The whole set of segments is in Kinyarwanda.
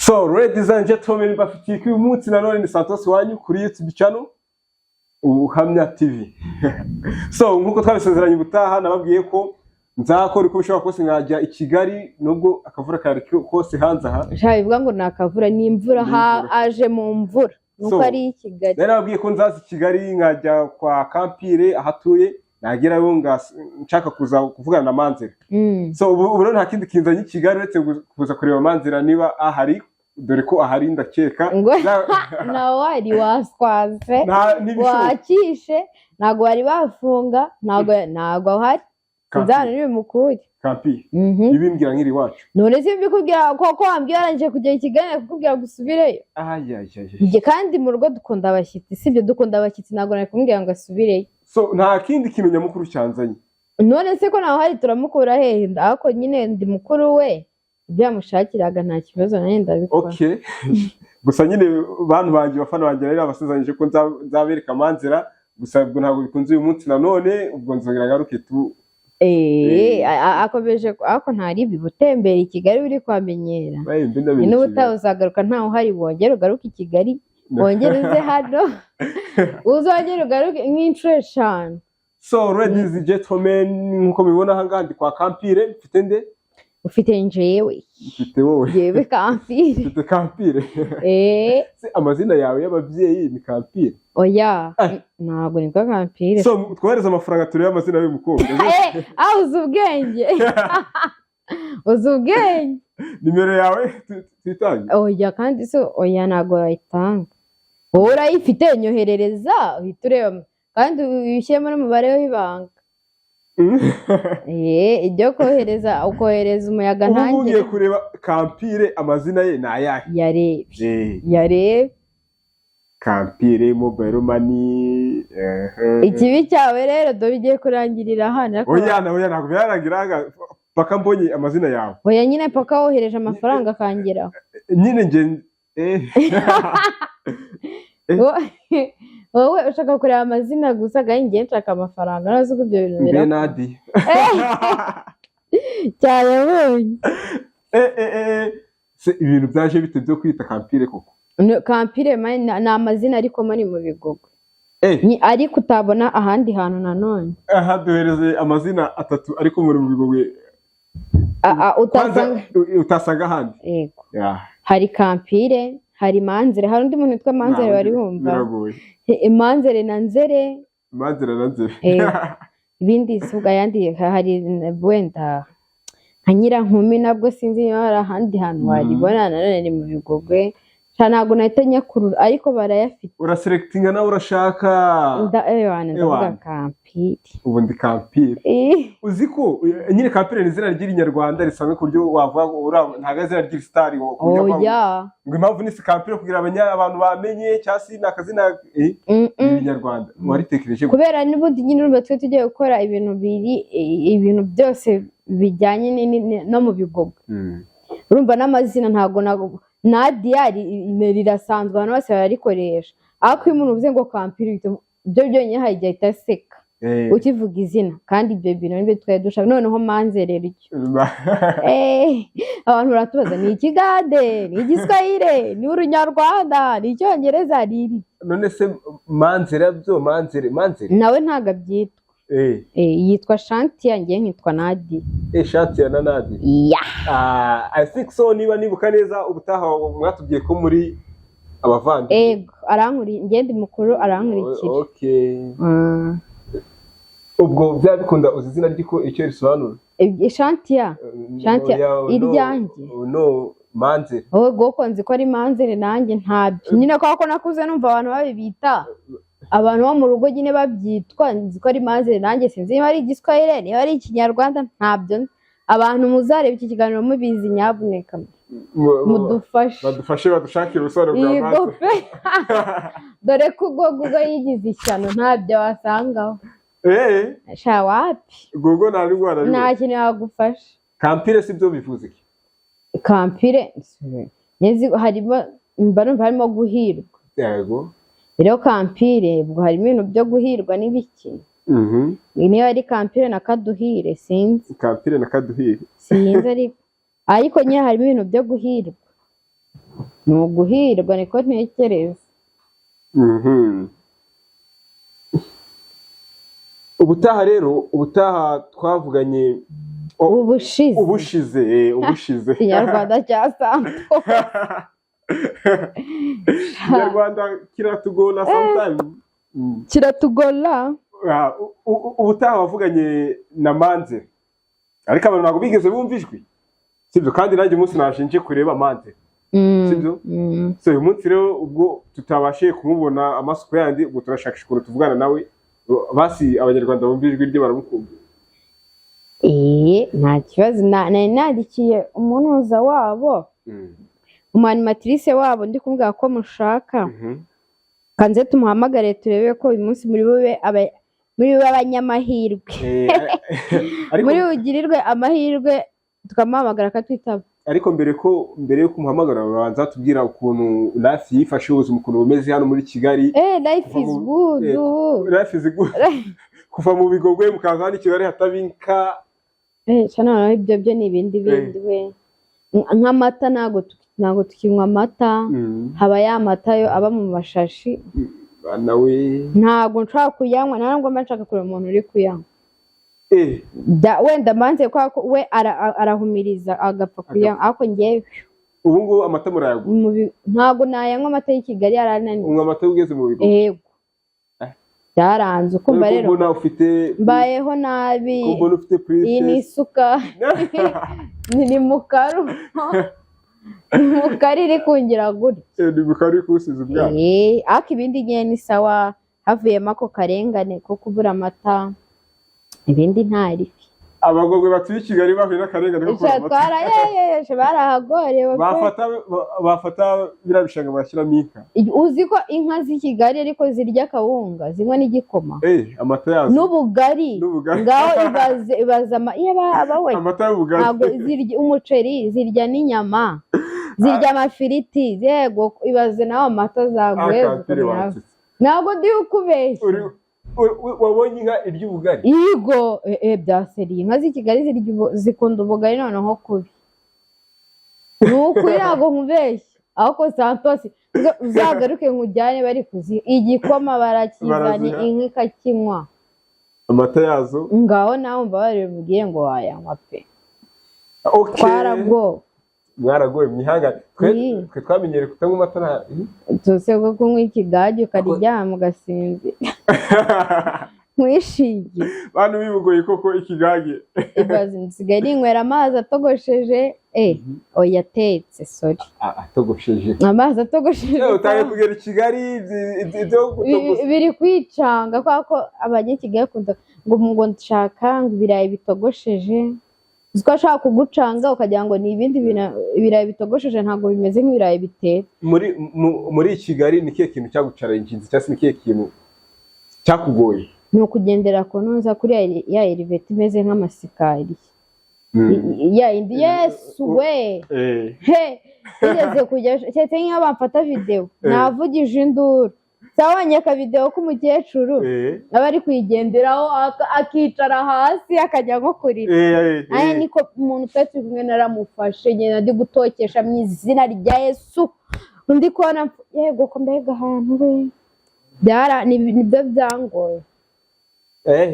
So, ladies and gentlemen, mbafitiye ko uyu munsi nanone ni Santos wanyu kuri YouTube channel Ubuhamya TV. So, nkuko twabisezeranye ubutaha, nababwiye ko nzakora uko bishoboka kose nkajya i Kigali, nubwo akavura kari kose hanze aha. Sha, bivuga ngo ni akavura, ni imvura. Ni Ha. imvura. Aje mu mvura nuko So, ari i Kigali. Nari nababwiye ko nzaza i Kigali nkajya kwa Kampire aho atuye, nagerayo nshaka kuza kuvugana na Manzira. So ubu rero nta kindi kinzanye i Kigali uretse kuza kureba Manzira niba ahari, dore ko ahari ndakeka. Ngo nawe wari waswaze. N'ibishoboka. Wakishe, ntabwo bari bafunga, ntabwo ahari, sinzi ahantu ntibimukure. Kampire, ibimbwira nk'iri iwacu. None se mbikubwira koko wambwiye warangije kugera i Kigali, kukubwira ngo usubireyo? Ayayaya. Njye kandi mu rugo dukunda abashyitsi, sibyo? Dukunda abashyitsi, ntabwo nari kumubwira ngo asubireyo. So nta kindi kintu nyamukuru cyanzanye. None se ko nawe hari turamukura hehe? Ariko nyine ndi mukuru we, ibyo yamushakiraga nta kibazo, nanjye ndabikora. Okay, gusa nyine bantu banjye, bafana banjye, rero abasezeranyije ko nzabereka Manzira, gusa ubwo ntabwo bikunze uyu munsi nanone, ubwo nzongera ngaruke tu. Akomeje ariko ntari butembere i Kigali uri kuhamenyera. Bayi, mbe Ni ndamenye n'ubutaha Kigali. uzagaruka ntawe uhari, wongere ugaruke i Kigali, wongere uze hano, uzongere ugaruke nk'inshuro 5. So ladies and gentlemen, nkuko mubibona aha ngaha ndi kwa Kampire. Mfite nde? Ufite njyewe. Mfite wowe. Njyewe Kampire. Mfite Kampire. Se amazina yawe y'ababyeyi ni Kampire? Oya. Ah. Ntabwo nitwa Kampire. So twohereze amafaranga turebe amazina y'uyu mukobwa. Ah, uzi ubwenge, uzi ubwenge. Nimero yawe tuyitange? Oya, kandi se oya, ntabwo wayitanga. Wowe urayifite, nyoherereza uhita ureba kandi ushyiremo n'umubare w'ibanga. Ibyo kohereza, ukohereza umuyaga. Ubu ngubu Ntangire. Ngiye kureba Kampire, amazina ye ni ayahe? Yarebe. Yarebe. Kampire mobile money. Ikibi cyawe rero, dore ugiye kurangirira hano ariko. Oya na oya, ntabwo byarangira aha, paka mbonye amazina yawe. Oya nyine, paka wohereje amafaranga akangeraho. Nyine nge Wowe ushaka kureba amazina gusa, kandi njye nshaka amafaranga. Ntazi ko ibyo bintu Mbe birakora. Nadi. Cyayabonye. Se ibintu byaje bite byo kwita Kampire koko? Kampire ni amazina ariko muri mu Bigogwe. Ni ariko utabona ahandi hantu nanone. Aha duhereze amazina atatu ariko muri mu Bigogwe. Utasanga. Kwanza utasanga ahandi. Yego. Yeah. Hari Kampire, hari Manzere, hari undi muntu witwa Manzere wari wumva? Biragoye. Manzere na Nzere. Manzere na Nzere. Ibindi si ubwo, ayandi hari wenda nka Nyirankumi, nabwo sinzi niba hari ahandi hantu waribona nanone ni mu Bigogwe. Sha, ntabwo nahita nyakurura ariko barayafite. Uraselectinga nawe urashaka. Ewana, ndavuga Ewana. Kampire. Ubu ndi Kampire. Uzi ko nyine Kampire ni izina ry'Irinyarwanda risanzwe, ku buryo wavuga ngo ntabwo ari izina ry'isitari ku buryo wavuga Oya. ngo impamvu ni Kampire kugira abantu bamenye, cyangwa se ni akazina Mm-mm. Ibinyarwanda waritekereje gute? Kubera n'ubundi nyine urumva twe tugiye gukora ibintu biri ibintu byose bijyanye no mu Bigogwe. Urumva n'amazina ntabwo Nadia rirasanzwe, abantu bose bararikoresha, ariko iyo umuntu uvuze ngo Kampire byo byonyine hari igihe ahita aseka ukivuga izina, kandi ibyo bintu nibyo twari dushaka. Noneho Manzere ryo, abantu baratubaza: ni ikigande, ni igiswahire, ni urunyarwanda, ni icyongereza, ni iri? None se Manzere byo, Manzere, Manzere? Nawe ntabwo abyitwa. Yitwa Shantia, njye nkitwa Nadia. Shantia na Nadia. Ya. Ah, I think so, niba nibuka neza, ubutaha mwatubwiye ko muri abavandimwe. Ego, arankuri, njye ndi mukuru, arankurikira. Okay. Ubwo byaba bikunda uzi izina ry'iko icyo risobanura? Shantia? Shantia, Oya, no, iryanjye? No, Manzere. Wowe goko nzi ko ari Manzere, nanjye ntabyo nyine, kubera ko nakuze numva abantu babibita, abantu bo mu rugo nyine babyitwa, nzi ko ari Manzere. Nanjye sinzi niba ari igiswahili, niba ari ikinyarwanda, ntabyo nzi. Abantu muzareba iki kiganiro mubizi, nyabuneka mudufashe. Badufashe, badushakire ubusobanuro bwa Yego. Manzere. Pe, dore ko ubwo Google yigize ishyano, ntabyo wasangaho. Sha, wapi. Google nta ndwara. Nta kintu yagufasha. Kampire si byo bivuze iki? Kampire nzi harimo, mba numva harimo guhirwa. Rero Kampire ubwo harimo ibintu byo guhirwa n'ibiki. Niba ari Kampire na Kaduhire, sinzi. Kampire na Kaduhire. Sinzi, ariko nyine harimo ibintu byo guhirwa. Ni uguhirwa, niko ntekereza. Ubutaha rero, ubutaha twavuganye Ubushize. Ubushize, ubushize. Ikinyarwanda cya Santo. Ikinyarwanda kiratugora sometime. Kiratugora. Ah, ubutaha wavuganye na Manze, ariko abantu ntabwo bigeze bumva ijwi, sibyo? Kandi nanjye umunsi naje nje kureba Manze, sibyo? Mm. So uyu munsi rero ubwo tutabashije kumubona amasuku yandi, ubwo turashakisha ukuntu tuvugana nawe, basi Abanyarwanda bumva ijwi rye, baramukunda. Nta kibazo. Nari nandikiye umunuza wabo, umu animatrice wabo, ndi kumubwira ko mushaka. Kanze tumuhamagare turebe ko uyu munsi muri bube abanyamahirwe, Ariko muri bugirirwe amahirwe tukamuhamagara akatwitaba. Ariko mbere yo kumuhamagara, babanza tubwira ukuntu life yifashe, ubuzima ukuntu bumeze hano muri Kigali. Life is good. Life is good. Kuva mu Bigogwe mukaza hano i Kigali hataba inka. Sha, noneho ibyo byo ni ibindi bindi we. Nk'amata ntabwo tukinywa amata. Haba ya mata yo aba mu mashashi. Nawe. Ntabwo nshobora kuyanywa, nta nubwo mba nshaka kureba umuntu uri kuyanywa. Wenda mbanze kubera ko we arahumiriza agapfa kuyanywa, ariko njyewe Ubu ngubu amata murayagura? Ntabwo nayanywa amata y'i Kigali, yarananiye. Unywa amata ugeze mu bigo? Yego. Byaranze ukumva Ko rero mbona ufite mbayeho nabi. Ko mbona ufite Iyi ni princess. isuka, ni mukaru, ni mukaru iri kungira gutya. Ni mukaru uri kuwusiza umwana. Ariko ibindi nyine ni sawa, havuyemo ako karengane ko kubura amata, ibindi ntari. Abagogwe batuye i Kigali bahuye n'akarengane ko kubura amata. Twarayeyeje, barahagorewe pe. Bafata biriya bishanga bashyiramo inka. Uzi ko inka z'i Kigali ariko zirya akawunga, zinywa n'igikoma Amata yazo n'ubugari. N'ubugari. Ngaho ibaze, ibaze iyo aba we Amata y'ubugari. Ntabwo zirya umuceri, zirya n'inyama, zirya amafiriti, yego, ibaze nawe amata zaguye. Akatire wansetse. Ntabwo ndi kukubeshya. Wabonye inka irya ubugari? Yego, bya seri, inka z'i Kigali zikunda ubugari noneho kubi. Ni ukuri, ntabwo nkubeshya. Ahubwo Santos, uzagaruke nkujyane, bari kuzi igikoma barakizanye. Baraziha. Inka ikakinywa. Amata yazo. Ngaho nawe mbabarire ubwire ngo wayanywa pe. Okay. Twaragowe. Mwaragowe, mwihangane. Twe twe twamenyereye kutanywa amata nta Tuse ko kunywa ikigage ukaryama ugasinzira nwishinge. Bantu bibugoye koko ikigage. Ibaze nsigaye ninywera amazi atogosheje, oya, atetse, sorry. Ah, atogosheje. Amazi atogosheje. Utangiye kugera i Kigali ibyo gutogosa. Biri kwicanga kubera ko Abanyakigali bakunda ngo nshaka ngo ibirayi bitogosheje. Uzi ko ashaka kugucanga ukagira ngo ni ibindi bintu. Ibirayi bitogosheje ntabwo bimeze nk'ibirayi bitetse. Muri Kigali ni kihe kintu cyaguchallenginze, cyangwa se ni kihe kintu cyakugoye? Ni ukugendera ku ntuza kuri ya elevator imeze nk'amasikariye, ya indi, Yesu we! He, bigeze kujya keretse nk'iyo bamfata videwo, navugije induru. Sabonye akavidewo k'umukecuru aba ari kuyigenderaho akicara hasi akajya nko kurira. Aya niko umuntu twari turi kumwe naramufashe, ngenda ndi gutokesha mu izina rya Yesu, undi kubona yego ko mbega ahantu we byara nibyo byangoye.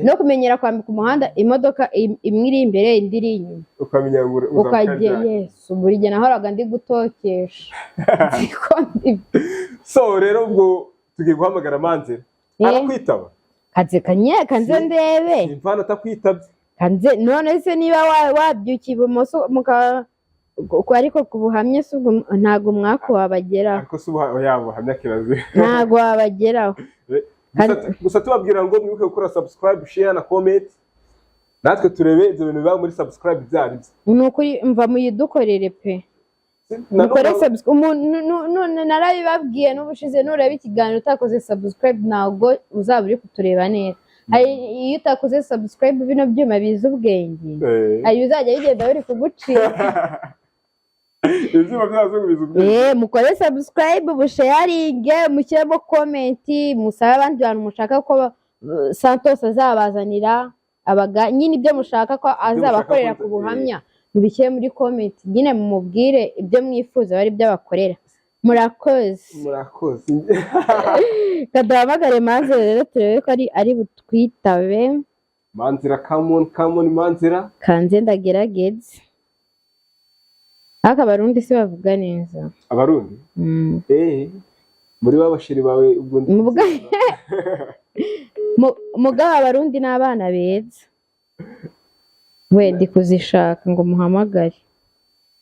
No kumenyera kwambika umuhanda, imodoka imwe iri imbere, indi iri inyuma. Ukamenya ngo Ukajya uzamuka. Yesu, buri gihe nahoraga ndi gutokesha. Nzi ko So rero ubwo tugiye guhamagara Manzera, arakwitaba? Kanze kanye kanze ndebe. Imvano atakwitabye. Kanze none se niba wabyukiye ibumoso muka ariko ku buhamya si ubwo ntabwo umwaku wabageraho. Ariko si ubuhamya buhamya kirazira. Ntabwo wabageraho. Gusa tubabwira ngo mwibuke gukora subscribe, share na comment, natwe turebe ibyo bintu biba muri subscribe ibyo ari byo. Ni ukuri, mva muyidukorere pe. Mukore subscribe. Umuntu narabibabwiye n'ubushize, nureba ikiganiro utakoze subscribe ntabwo uzaba uri kutureba neza. Iyo utakoze subscribe, bino byuma biza ubwenge, hari bizajya bigenda biri kugucika. Ibyuma by'abazungu biza ubwenge. Mukore subscribe, busharinge, mushyiremo comment, musabe abandi bantu mushaka ko Santos azabazanira abaga nyine, ibyo mushaka ko azabakorera ku buhamya mubishyire muri comment nyine, mumubwire ibyo mwifuza bari byo abakorera. Murakoze. Murakoze. Kaduhamagare maze rero turebe ko ari butwitabe. Manzira, come on, come on, Manzira. Kanze ndagerageze, ariko Abarundi si bavuga neza. Abarundi? Mm. Muri ba bashiri bawe ubwo. Mugabo Abarundi ni abana beza. We, ndi kuzishaka ngo muhamagare,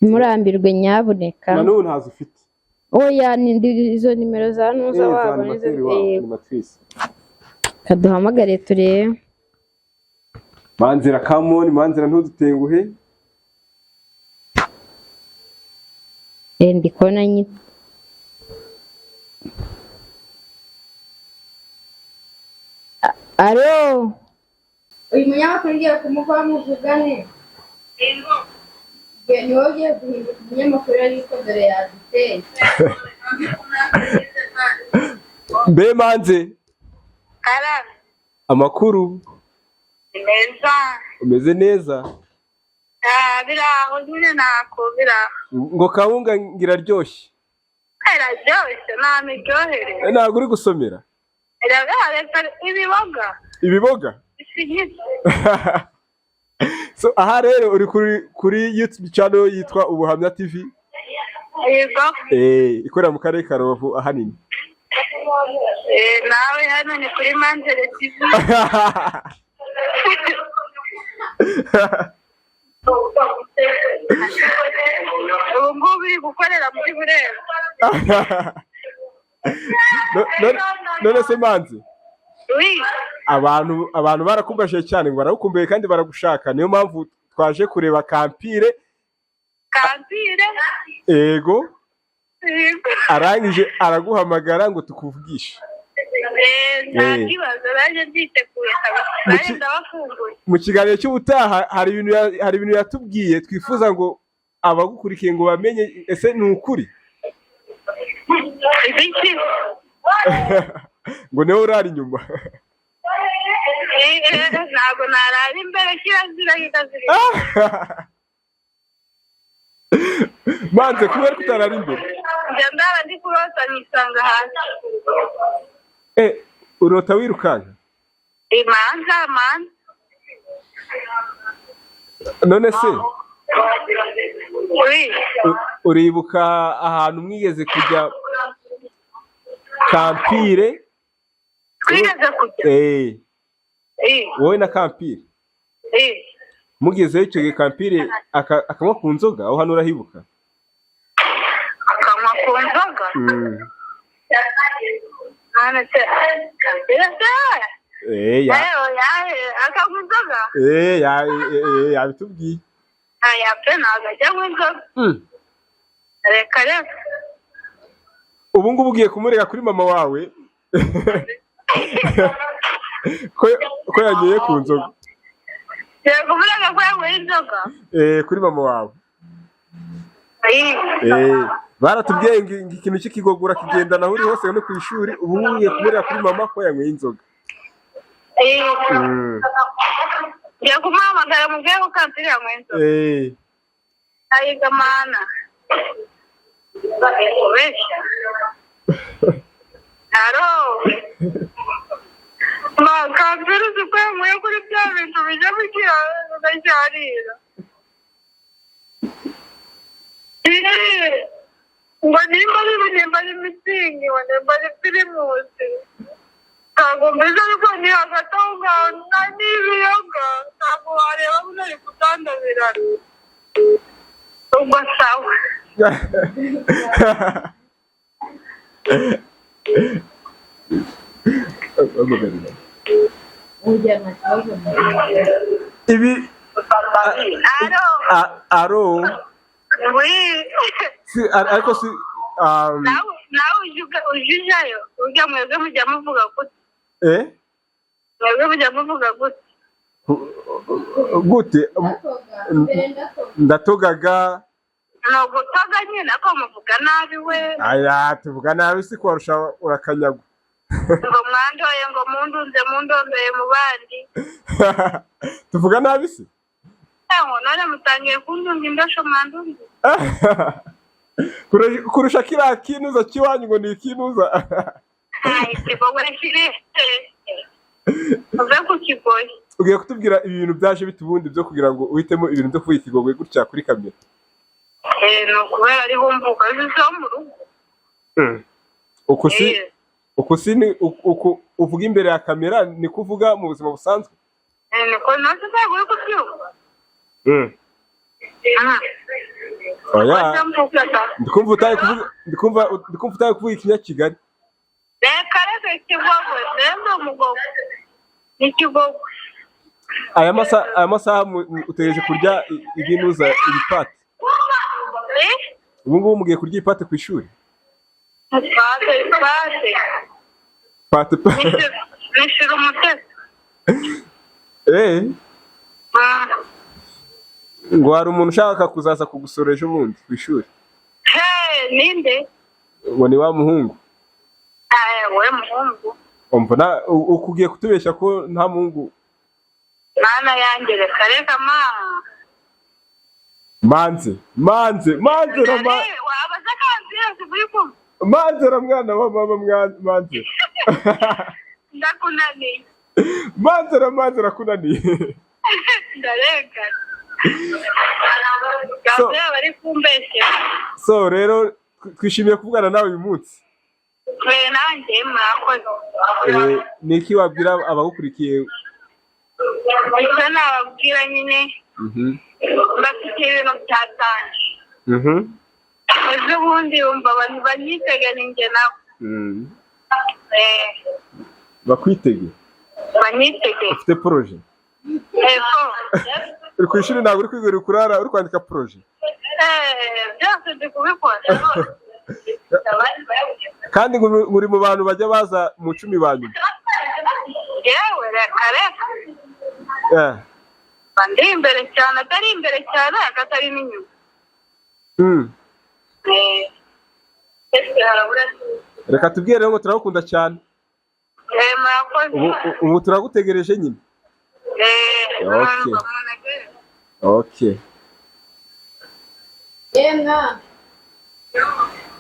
ntimurambirwe nyabuneka. Na n'ubu ntazo ufite? Oya, ni izo nimero za nuza za wabo nizo. Animateur wawe, animatrice. Kaduhamagare turebe. Manzira, come on, Manzira, ntudutenguhe. Ndi kubona alo, uyu munyamakuru ugiye kumuha muvugane, ni wowe ugiye guhinduka umunyamakuru, ariko dore yaduteye. Mbe Manze? Karame. Amakuru? Ni meza. Umeze neza? Ah, biraho nyine, ntako biraho. Ngo kawunga ngiraryoshye? Iraryoshye, nta miryohere. Ntabwo uri gusomera? Iraryoshye ibiboga. Ibiboga. Bisinyitse. So aha rero uri kuri YouTube channel yitwa Ubuhamya TV. Yego. Ikorera mu karere ka Rubavu ahanini. Nawe hano ni kuri Manzere TV. Ubu ngubu iri gukorera muri Burera. None se Manzi, Oui. abantu barakumbashije cyane, ngo baragukumbuye kandi baragushaka, niyo mpamvu twaje kureba Kampire. Kampire. Ego. Yego. Arangije araguhamagara ngo tukuvugishe. Nta Eh. kibazo, naje nditeguye kabisa. Naje ndabakumbuye. Mu kiganiro cy'ubutaha hari ibintu yatubwiye twifuza ngo abagukurikiye ngo bamenye ese ni ukuri. Ibiki? Ngo niwe urara inyuma. Ntabwo narara imbere, kirazira kikazira. Manze, kubera ko utarara imbere? Njya ndara ndi kurota nisanga hasi. Urota wirukanka? Imanza manza. None se Oui. uribuka ahantu mwigeze kujya Kampire? Twigeze kujya. Wowe na Kampire. Mugezeyo icyo gihe Kampire akanywa ku nzoga, aho hano urahibuka? Akanywa ku nzoga. None se Kampire se? Ya. Akanywa inzoga? Yabitubwiye. Aya pe, ntabwo ajya anywa inzoga. Reka reka. Ubu ngubu ugiye kumurega kuri mama wawe ko yagiye ku nzoga. Ngiye kumurega ko yanyweye inzoga. Kuri mama wawe. Baratubwiye ngo ikintu cy'ikigogura kigendana aho uri hose no ku ishuri, ubu ngubu ugiye kumurega kuri mama ko yanyweye inzoga. Ngiye kumuhamagara mubwire ko Kampire yanyweye inzoga. Ayiga mana. Kubeshya. Alo. Ma, Kampire uzi ko yanyweye kuri bya bintu bijya bigira bigasharira. Ngo nimba ari nimba ari Mützig, ngo nimba ari Primus. Ntabwo mbizi, ariko ni hagati aho ngaho n'ibiyoga, ntabwo wareba ngo uri kutandabirana. Ubwo sawa. Ibi Alo. Aro. Oui. Si, ariko si Nawe ujya ujayo, ujya mwebwe mujya muvuga gute? Mwebwe mujya muvuga gute? Gute? Ndatogaga. Ni ugutoga nyine, ako muvuga nabi we. Aya, tuvuga nabi si kubarusha, urakanyagwa. Ngo mwandoye, ngo mundunze, mundondoye mu bandi. Tuvuga nabi si? Ngo none mutangiye kundunga indosho, mwandunze. Kurusha kiriya kinuza cy'iwanyu ngo ni ikinuza. Ay, ikigogwe kiri uve ku kigoyi. Ugiye kutubwira ibintu byaje bite ubundi byo kugira ngo uhitemo ibintu byo kuvuga ikigogwe gutya kuri kamera? Eh, ni ukubera ariho mvuka, zo mu rugo. Uku si uku si ni uku uvuga imbere ya kamera ni kuvuga mu buzima busanzwe? Eh, niko nasi ntabwo uri kubyumva. Oya. Niko mvuka da. Ndikumva utaye kuvuga ikinyakigali. Reka reka, ikigogwe nembe umugogwe ni ikigogwe. Aya masaha utegereje kurya ibinuza ibipate? Eh. Ubu ngubu mugiye kurya ipate ku ishuri? Pate pate. Pate. Nishira umutesi. Eh. Ngo hari umuntu ushaka kuzaza kugusura ejo bundi ku ishuri. Hey, ninde? Ngo ni wa muhungu. Eh, we muhungu. Umva na ukugiye kutubeshya ko nta muhungu. Mana yanjye, reka reka ma. Manze manze manze rama. Wabaza kandi yose uri kumva. Manze ra mwana wa mama manze. Ndakunaniye. Manze ra manze rakunaniye. Ndarega. Gabriel bari kumbeshyera. So rero twishimiye kuvugana nawe uyu munsi. Eh, nanjye murakoze. Eh, ni iki wabwira abagukurikiye? Icyo nababwira nyine, mbafitiye ibintu byatanje. Ejo bundi wumva abantu banyitege, ni njye nabo. Eh. Bakwitege. Banyitege. Ufite projet? Ego. Uri ku ishuri, ntabwo uri kwiga, uri kurara uri kwandika projet? Eh, byose ndi kubikora. Kandi ngo uri mu bantu bajya baza mu 10 ba nyuma. Yewe, reka reka. Mba ndi imbere cyane, atari imbere cyane ariko atari n'inyuma. Eh, ese harabura? Reka tubwire rero ngo turagukunda cyane. Eh, murakoze. Ubu turagutegereje nyine. Eh. Okay. Munegere. Okay. Yemwa,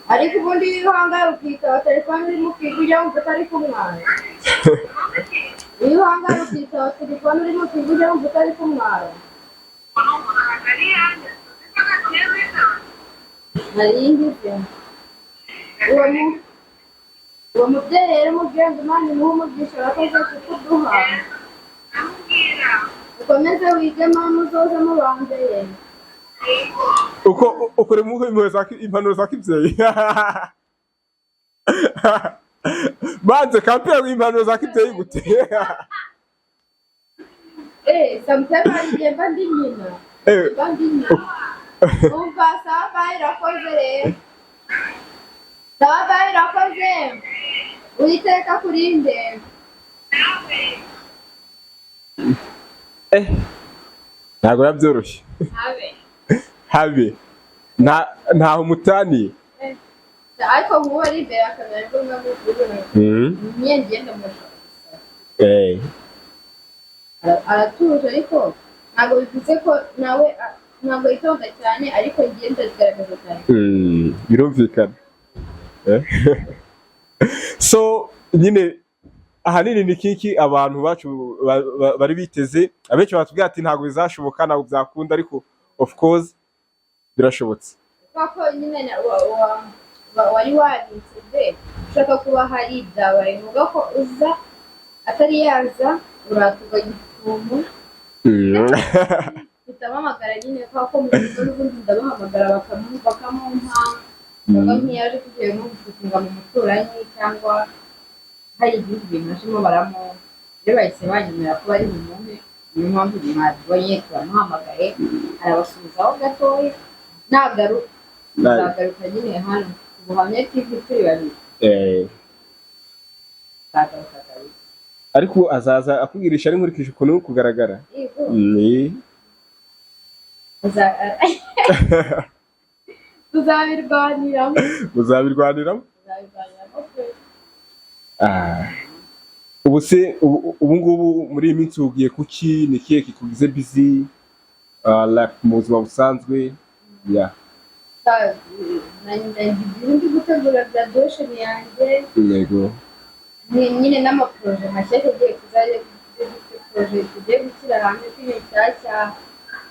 ariko ubundi iyo uhangaye ukitaba telefone urimo ukiga, ujya wumva utari kumwara? Iyo uhangaye ukitaba telefone urimo ukiga, ujya wumva utari kumwara? Nari ngize uwo mubyeyi rero, umubwira ngo Imana imuhe umugisha, abakoze kukuduha. Ukomeze wige mama, uzoze mu ba mbere. Uko ukora mu impuhwe za impanuro za kibyeyi, banze kampira impanuro za kibyeyi gute? Eh, sometimes hari igihe mba ndi nyina. Mba ndi nyina. Umva, sawa, bye, irakoze rero. Sawa, bye, irakoze. Uwiteka akurinde. Eh, ntabwo biba byoroshye. Habe. Habe nta ntaho mutaniye. Ariko nk'ubu ari imbere ya kamera nibwo mba mubibona. Niyo ngenda mushaka gusa. Aratuje ariko ntabwo bivuze ko nawe ntabwo yitonda cyane, ariko ngenda bigaragaza cyane. Birumvikana. Eh. So nyine ahanini ni kiki abantu bacu bari biteze, abenshi batubwira ati ntabwo bizashoboka, ntabwo byakunda, ariko of course birashobotse. Kubera ko nyine wari wabinsabye ushaka kuba hari, byabaye ngombwa ko uza atari yaza, uratuga gitumo. Mpita nyine kubera ko mu rugo n'ubundi ndabahamagara bakamumpa, cyangwa nk'iyo aje tugiye nko gushootinga mu muturanyi cyangwa hari ibindi bintu ajemo baramuha. Rero bahise banyemera ko bari bumuhe, niyo mpamvu mwabibonye turamuhamagaye arabasubizaho gatoya, nagaruka nzagaruka nyine hano ku Buhamya TV turi babiri. Nzagaruka kabisa. Ariko azaza akubwirisha ari nkurikije ukuntu uri kugaragara. Yego. Ni Tuzabirwaniramo. Muzabirwaniramo. Tuzabirwaniramo pe. Ah. Ubu se ubu ngubu muri iyi minsi ugiye kuki, ni ikihe kikugize busy, like mu buzima busanzwe, yeah? Ndi gutegura graduation yanjye. Ni nyine n'amaprojet mashyashya agiye kuzajya, dufite projet tugiye gushyira hanze, filime nshyashya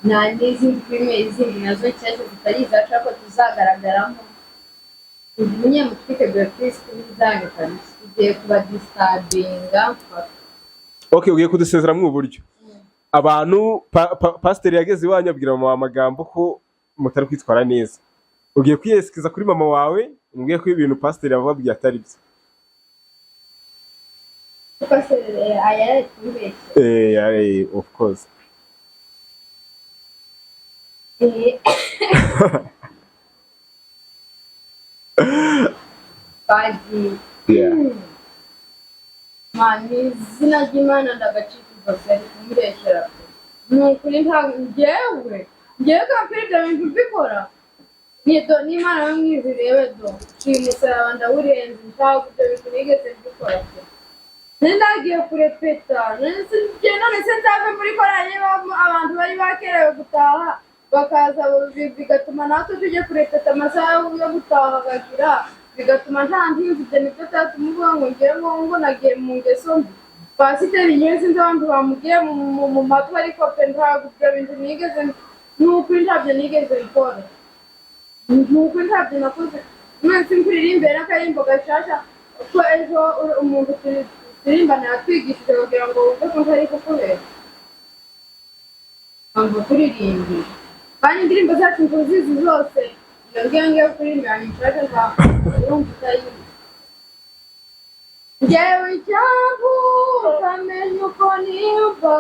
na n'izindi filime izindi nazo nshyashya zitari izacu ariko tuzagaragaramo. Nyine mutwitegure kuri screen zanyu kabisa, tugiye kubadisturbinga. Okay, ugiye kudusezera mu buryo abantu pasiteri yageze iwanyu abwira mama amagambo ko mutari kwitwara neza. Ugiye kwiyesikiza kuri mama wawe, umubwiye ko ibintu pasiteri yababwiye atari byo. Kuko se aya yari kubeshya? Eh, of course. Bagiye. Man, ni izina ry'Imana, ndagacika ijosi, ari kumubeshyera pe. Ni ukuri, ntabwo njyewe kampira ibyo bintu mbikora. Ni do n'Imana yo mu ijuru irebe do, nshima umusaraba ndawurenze, ntabwo ibyo bintu nigeze mbikora pe. Nari nagiye kurepeta, none se nzave muri korali niba abantu bari bakerewe gutaha bakaza, bigatuma natwe tujya kurepeta, amasaha yo gutaha akagira, bigatuma nta ntinzi. Ibyo nibyo byatuma uvuga ngo ngewe ngo nagiye mu ngeso mbi. Pasiteri ngewe sinzi abantu bamugiye mu matwi, ariko pe ntabwo ibyo bintu nigeze, ni ukuri ntabyo nigeze mbikora, ni ukuri ntabyo nakoze. Mwese nkuririmbe n'akarimbo gashasha ko ejo umuntu turirimbana yatwigishije kugira ngo wumve ko ntari kukubera ngo turirimbire, kandi indirimbo zacu tuzizi zose. Iyo ngiyo ngiyo kuririmba ni nshasha, ntabwo urumva utayizi. Njyewe icyavu ukamenya uko niyumva,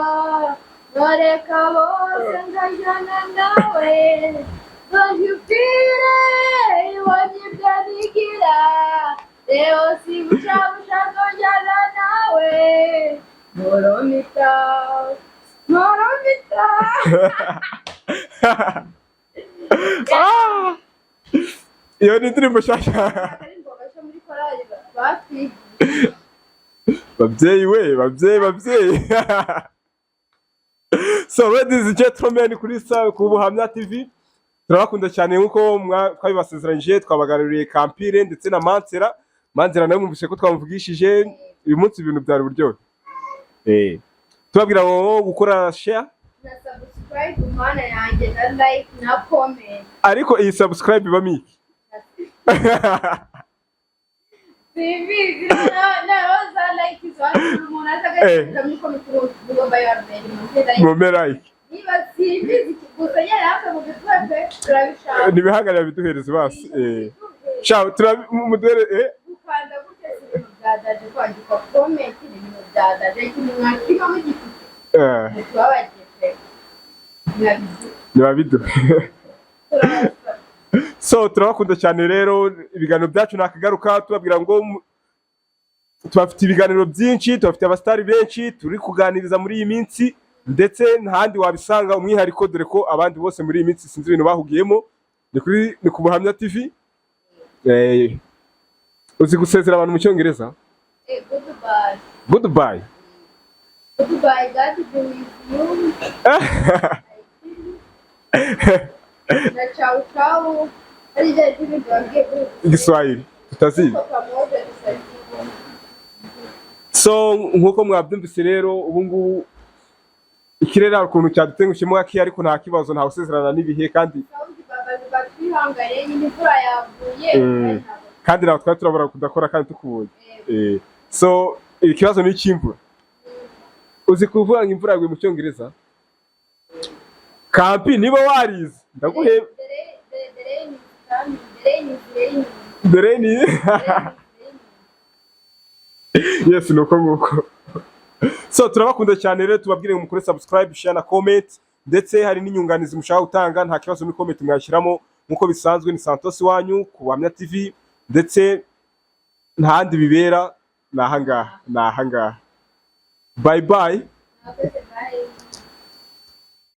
noreka bose nkajyana nawe. Don't you feel it? Ibonye ibyo nigira rero, si bushabusha njyana nawe. Moromita, moromita. Ah! Iyo ni indirimbo nshyashya. Akaririmbo gashya muri korali batwigiye. Babyeyi we, babyeyi, babyeyi. So ladies and gentlemen, kuri sa ku Buhamya TV turabakunda cyane. Nk'uko twabibasezeranyije, twabagaruriye Kampire ndetse na Mansera. Mansera nawe mwumvise ko twamuvugishije uyu munsi, ibintu byari buryohe. Tubabwira ngo gukora share na subscribe, mana yanjye, na like na comment. Ariko iyi subscribe ibamo iki? Simbizi, naho za like zo umuntu aza agahita muri comment ngo bayarumere like. Mume like. Niba simbizi gusa nyine natwe mu biduhe, turabishaka. Nibihagarara biduhereze basi. Ciao, turamuduhere. Gukanda gutya si ibintu bya danger, kwandika comment ni ibintu bya danger, ikintu mwakima mugifite ntitubabageje mwabiduhe. Nibabiduhe. Turabasaba. So turabakunda cyane rero, ibiganiro byacu nakagaruka. Tubabwira ngo tubafite ibiganiro byinshi, tubafite abasitari benshi turi kuganiriza muri iyi minsi, ndetse ntahandi wabisanga umwihariko, dore ko abandi bose muri iyi minsi sinzi ibintu bahugiyemo. Ni ku Buhamya TV. Uzi gusezera abantu mu Cyongereza? Goodbye. Goodbye. Goodbye, God be with you. Na ciao ciao. Hari igihe cy'ibintu babwiye kuri Igiswahili tutazizi. Tuko pamoja, tusaidie. So nk'uko mwabyumvise rero, ubu ngubu ikirere hari ukuntu cyadutengushyemo gakeya, ariko nta kibazo, ntawe usezerana n'ibihe kandi. Sawundi baba batwihangane nyine, imvura yaguye. Kandi ntabwo twari turabura kudakora kandi tukubonye. So ikibazo ni icy'imvura. Uzi kuvuga ngo imvura yaguye mu Cyongereza? Kampi, niba warize ndaguhe. The rain is coming, the rain is raining. The rain The rain is raining. Yes, ni uko nguko. So turabakunda cyane rero, tubabwire ngo mukore subscribe, share na comment, ndetse hari n'inyunganizi mushaka gutanga, nta kibazo, muri comment mwashyiramo. Nk'uko bisanzwe, ni Santos wanyu ku Buhamya TV, ndetse nta handi bibera, ni ahangaha, ni ahangaha. Bye bye. Mwakoze.